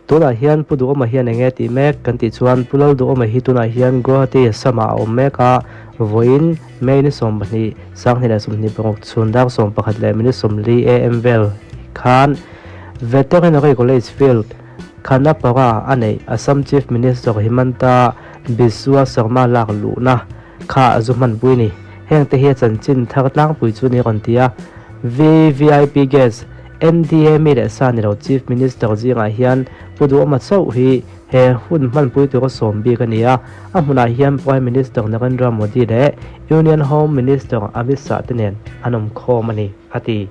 Tunah hian Pu Duhawma hian eng nge tih mek kan tih chuan Pu Lalduhawma hi tunah hian Guwahati Assam-ah a awm mek a, vawiin May ni 12, 2026 chhun dar 11 leh minute 40 am vel khan Veterinary College Field, Khanapara a neih Assam Chief Minister Himanta Biswa Sarma lak luhna kha a zu hmanpui ni. Heng te hi a chanchin thar tlangpui chu ni rawn ti a, VVIP guest, NDA mi leh sa ni lo Chief Minister zingah hian Pu Duhawma chauh hi he hun hmanpui tura sawm bik a ni a, a hmunah hian Prime Minister Narendra Modi leh Union Home Minister Amit Shah te nen an awm khawm a ni, a ti.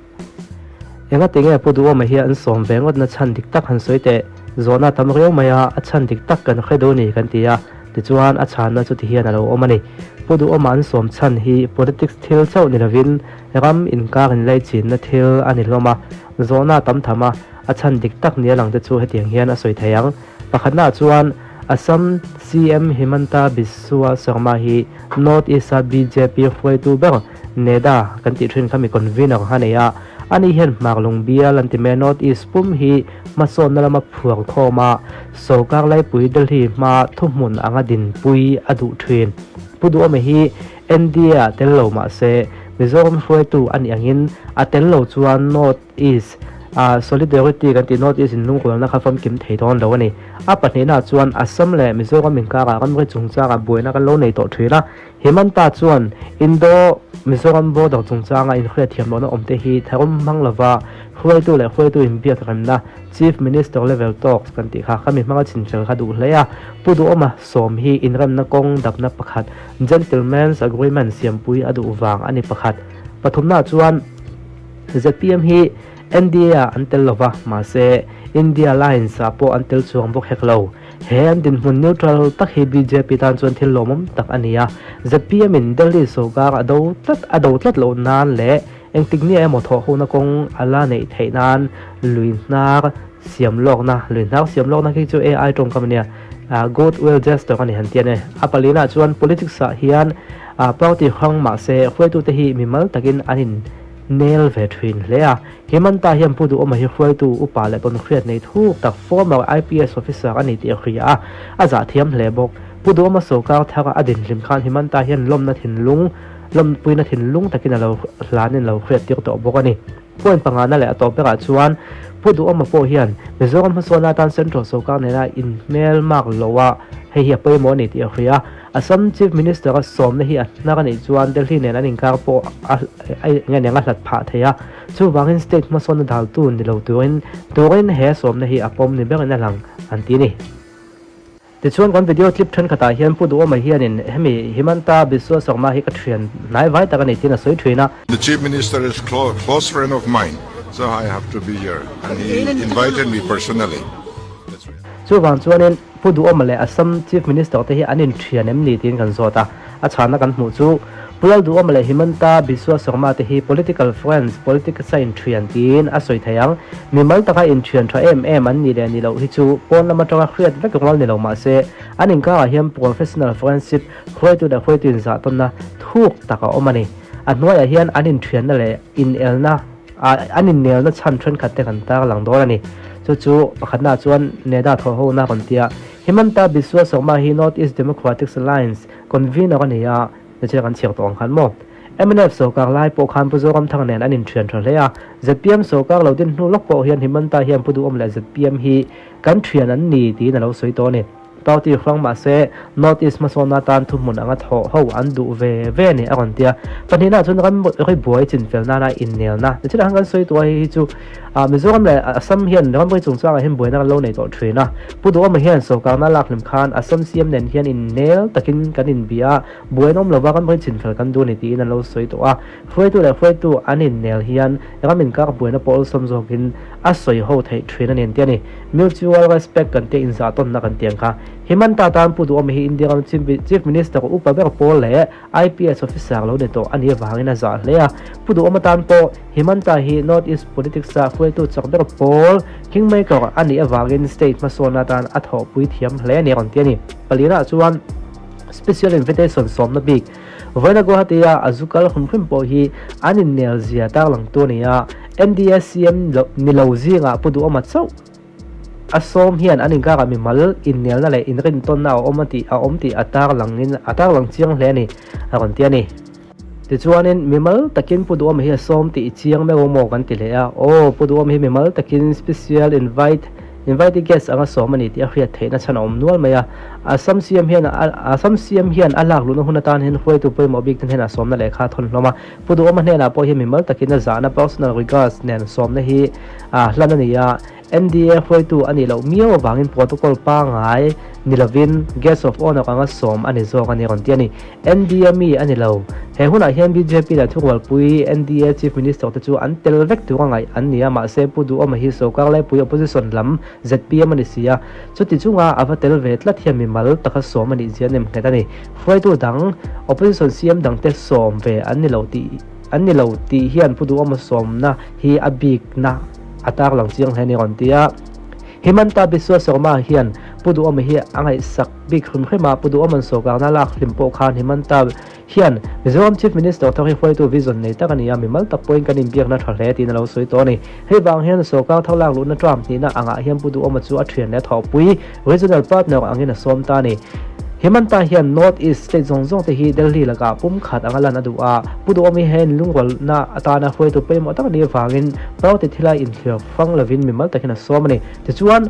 Engati nge Pu Duhawma hi an sawm ve ngawtna chhan dik tak han sawi teh? Zawhna tam riau mai a, a chhan dik tak kan hre duh ni kan ti a, tichuan a chhanna chuti hian a lo awm a ni. Pu Duhawma an sawm chhan hi politics thil chauh ni lovin ram inkar inlaichinna thil a ni hlawm a, zawhna tam tham a, a chhan dik tak nia lang te chu hetiang hian a sawi thei ang. Pakhatnaah chuan Assam CM Himanta Biswa Sarma hi North East-a bjp hruaitu ber NEDA kan tih thin kha mi convener a nei a, ani hian Hmarlung bial an ti mai a, North East pum hi hmasawnna lama phuar khawm a, sorkar laipui Delhi hma thuhmun anga dinpui a duh thin. Pu Duhawma hi NDA-ah tel lo mah se Mizoram hruaitu a nih angin a tel lo chuan North East ah Solidarity kan tih North East inlungrualna kha famkim thei dawn lo a ni. A pahnihnaah chuan Assam leh Mizoram inkarah ramri chungchangah buaina kan lo nei tawh thin a. Himanta chuan Indo Mizoram border chungchanga inhriatthiam lohna awmte hi tharum hmang lova hruaitu leh hruaitu inbiak remna Chief Minister level talks kan tih kha khami hmanga chinfel kha duh hle a. Pu Duhawma sawm hi inremna kawng dapna pakhat Gentleman's Agreement siampui a duh vang a ni pakhat. Pathumnaah chuan Zpm hi NDA ah an tel lova, mahse India Alliance ah pawh an tel chuang bawk hek lo. He an dinhmun neutral tak hi bjp tan chuan thil lawmawm tak a ni a. Zpm in Delhi sorkar a do tlat a do tlat loh nan leh engtik nia emaw thawh hona kawng a la neih theih nan lui hnar siam lawkna, lui hnar siam lawkna khi chu AI tawngkam a nia, goodwill gesture a ni han ti a ni. A palinah chuan politics ah hian party hrang mahse hruaitute hi mimal takin an in Nel ve thin hle a. Himanta hian Pu Duhawma hi hruaitu upa leh tawnhriat nei thuk tak former IPS officer a ni tih a hria a, a zah thiam hle bawk. Pu Duhawma sorkar thara a dinhlim khan Himanta hian lawmna thinlung, lawmpuina thinlung takin a lo hlanin a lo hriat tir tawh bawk a ni. Point pangana leh a tawp berah chuan Pu Duhawma pawh hian Mizoram hmasawnna atan Central sorkar nena inhmelmak loh a, hei hi a pawimawh a ni tih a hria a. Assam Chief Minister a sawmna hi a hnar a nih chuan Delhi nen an inkar pawh a nge eng a hlat phah thei a, chuvangin state hmasawnna daltu ni lo turin turin he sawmna hi a pawm ni berin a lang an ti a ni. Tichuan kan video clip thenkhatah hian Pu Duhawma hianin hemi Himanta Biswa Sarma hi ka thian hnai vai tak a ni tiin a sawi thin a. The Chief Minister is close friend of mine, so I have to be here and he invited me personally. Chuvang chuanin Pu Duhawma leh Assam Chief Minister te hi an inthian em ni tiin kan zawt a, a chhanna kan hmuh chu Pu Lalduhawma leh Himanta Biswa Sarma te hi political friends, politics a inthian tiin a sawi thei ang. Mimal taka inthian tha em em an nih leh nih loh hi chu pawn lam atanga hriat vek rual ni lo mah se an inkarah hian professional friendship, hruaitu leh hruaitu inzahtawnna thuk tak a awm a ni. A hnuaiah hian an inthianna leh inelna An innelna chhan thenkhat te kan tarlang dawn a ni. Chu chu pakhatnaah chuan NEDA thawhhona a rawn ti a. Himanta Biswa Sarma hi North East Democratic Alliance convener a ni a, nichina kan chhiar tawh ang khan maw. Mnf sorkar lai pawh khan Pu Zoramthanga nen an inthian tha hle a. Zpm sorkar lo din hnu lawk pawh hian Himanta hian Pu Duhawm leh zpm hi kan thian an ni tiin a lo sawi tawh a ni. Party hrang mahse North East hmasawnna atan thuhmun anga thawh ho an duh ve ve a ni a rawn ti a. Pahnihna chuan ram ri buai chinfel nana innelna. Nichina khan kan sawi tawh a hei hi chu Mizoram leh Assam hian ramri chungchangah hian buaina kan lo nei tawh thin a. Pu Duhawma hian sorkarna lak hlim khan Assam CM nen hian innel takin kan inbia a, buaina awm lova ramri chinfel kan duh a ni tiin an lo sawi tawh a. Hruaitu leh hruaitu an innel hian ram inkar buaina pawh awlsam zawkin a sawi ho theih thin a ni an ti a ni. Mutual respect kan tia inzahtawnna kan ti ang kha. Himanta tan Pu Duhawma hi India ram Chief Minister upa ber pawl leh IPS officer lo ni tawh a nih avangin a zah hle a. Pu Duhawma tan pawh Himanta hi North East politics a hruaitu chak ber pawl kingmaker a nih avangin state hmasawnna tan a thawhpui thiam hle a ni a rawn ti a ni. Palina chuan Special invitation sawmna bik Vawiina Guwahati-a a zu kal hrim hrim pawh hi an innel zia tarlangtu a ni a, NDA CM ni lo zingah Pu Duhawma chauh a sawm hian an inkarah mimal innialna leh inrintawnna a awm a tih a awm tih a tarlangin a tarlang chiang hle a ni, a rawn ti a ni. Tichuanin, mimal takin Pu Duhawma hi a sawm tih i chiang meuh ang maw kan ti leh a. Aw, Pu Duhawma hi mimal takin special invite, invitee guest anga sawm a ni tih a hriat theihna chhan a awm nual mai a. Assam CM hian Assam CM hian a lak luhna hun atan hian hruaitu pawimawh bik te hnenah sawmna lehkha a thawn hlawm a. Pu Duhawma hnenah pawh hian mimal takin a zahna personal regards nen sawmna hi hlan a ni a. NDA hruaitu a nih loh miau avangin protocol pangngai ni lovin Guest of Honour anga sawm a ni zawk a ni rawn ti a ni. NDA mi a ni lo. He hunah hian bjp leh thurualpui NDA Chief Minister te chu an tel vek tur a ngaih an ni a, mahse Pu Duhawma hi sawrkar laipui opposition lam zpm a ni si a, chuti chunga a va tel ve tlat hian mimal taka sawm a nih zia nem nghet a ni. Hruaitu dang opposition CM dangte sawm ve an ni lo tih an ni lo tih hian Pu Duhawma sawmna hi a bikna A tarlang chiang hle a ni rawn ti a. Himanta Biswa Sarma hian Pu Duhawma hi a ngaihsak bik hrim hrim a, Pu Duhawma'n sawrkarna lak hlim pawh khan Himanta hian Mizoram Chief Minister thar hi hruaitu vision nei tak a ni a, mimal tak pawhin kan inbiakna tha hle tiin a lo sawi tawh a ni. Hei vang hian sawrkar thar lak luhna term hnihna angah hian Pu Duhawma chu a thian leh thawhpui Regional Partner angin a sawm ta a ni. Himanta hian North East state zawng zawng te hi Delhi lakah pumkhat anga lan a duh a, Pu Duhawmi hian lungrualna atana hruaitu pawimawh tak a nih avangin party thila inthlir fang lovin mimal takin a sawm a ni. Tichuan,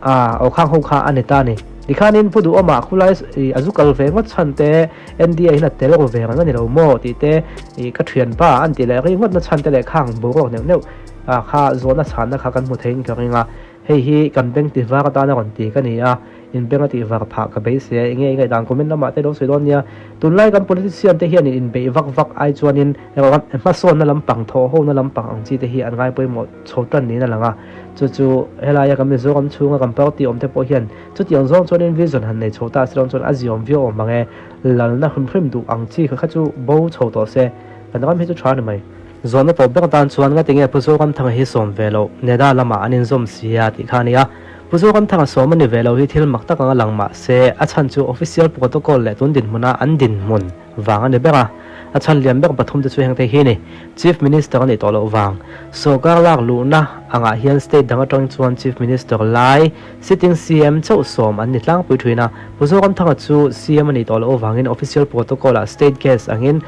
aa aw khang ho kha a ni ta a ni. Tikhanin Pu Duhawma khulai a zu kal ve ngawt chhan te, NDA hian a tel ru ve reng a ni lo maw tih te, ih ka thianpa an tih leh ri ngawtna chhan te leh khang boruak neuh neuh kha zawhna chhanna kha kan hmu theiin ka ring a. Hei hi kan bank ti var atana rawn ti ka ni a, in bank a tih var phah ka beisei a, enge i ngaihdan comment lamah te lo sawi dawn nia. Tunlai kan politician te hianin inbeih vak vak ai chuanin hmasawnna lampang, thawhhona lampang ang chi te hi an ngai pawimawh chho tan niin a lang a. Chu chu helaia kan Mizoram chhunga kan party awm te pawh hian chutiang zawng chuanin vision han nei chho ta se dawn chuan a ziawm viau awm ang e. Lalna hrim hrim duh ang chi kha kha chu bo chho tawh se, kan ram hi chu tha a ni mai. Zawhna tawp ber atan chuan ngatinge Pu Zoramthanga hi sawm ve loh, Neda lamah an inzawm si a tih kha a ni a. Pu Zoramthanga sawm a ni ve lo hi thil mak tak anga lang mah se, a chhan chu official protocol leh tun dinhmuna an dinhmun vang a ni ber a. A chhan lian ber pathum te chu heng te hi a ni, Chief Minister a nih tawh loh vang, sawrkar lak luhna angah hian state dang atang chuan Chief Minister lai, sitting CM chauh sawm an ni tlangpui thin a. Pu Zoramthanga chu CM a nih tawh loh avangin official protocol-ah state guest angin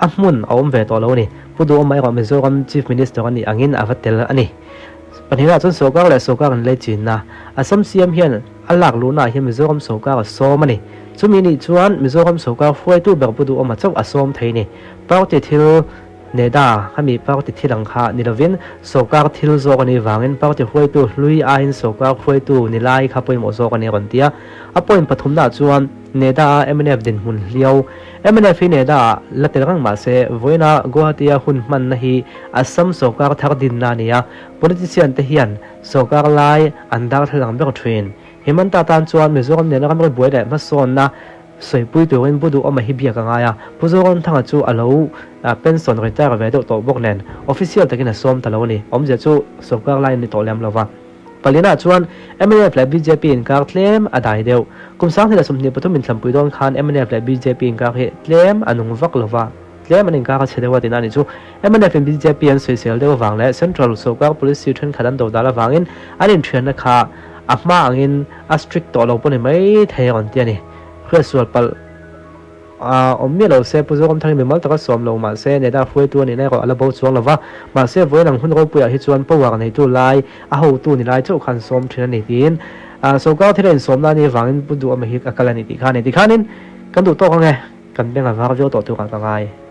A hmun a awm ve tawh lo a ni. Pu Duhawma erawh Mizoram Chief Minister a nih angin a va tel a ni. Pahnihnaah chuan sawrkar leh sawrkar an lei chinna. Assam CM hian a lak luhnaah hian Mizoram sawrkar a sawm a ni. Chumi nih chuan Mizoram sawrkar hruaitu ber Pu Duhawma chauh a sawm thei a ni. Party thil Neda khami party thil ang kha ni lovin sawrkar thil zawk a nih vangin party hruaitu hlui aiin sawrkar hruaitu ni lai kha pawimawh zawk a ni a rawn ti a. A point pathumnaah chuan Neda a mnf dinhmun hliau. Mnf hi Neda ah la tel reng mah se, vawiina Guwahati-a hun hmanna hi Assam sawrkar thar dinna a ni a, politician te hian sawrkar lai an darthlalang ber thin. Himanta tan chuan Mizoram nena ramri buai leh hmasawnna sawipui turin Pu Duhawma hi biak a ngai a, Pu Zoramthanga chu a lo pension retire ve deuh tawh bawk nen official takin a sawm ta lo a ni. Awmzia chu sawrkar lai a ni tawh lem lova. Palina chuan mnf leh bjp inkar tlem a dai deuh. Kum 2023 inthlampui dawn khan mnf leh bjp inkar hi tlem a nung vak lova, tlem an inkar a chhe deuh a tina a nih chu. Mnf in bjp an sawisel deuh avang leh Central sawrkar policy thenkhat an dodal avangin an inthianna kha a hma angin a strict tawh lo pawh ni mai thei a rawn ti a ni. Hriatsual palh. A awm miah lo se, Pu Zoramthang hi mimal taka sawm lo mah se, Neda hruaitu a nihna erawh a la bo chuang lo va. Mahse, vawiin ang hun ropuiah hi chuan power neitu lai, a hotu ni lai chauh khan sawm thin a ni tiin sawrkar thil a insawmna a nih avangin Pu Duhawma hi a kal a ni tih kha a ni. Tikhanin kan duh tawk ang e, kan beng a var viau tawh turah ka ngai.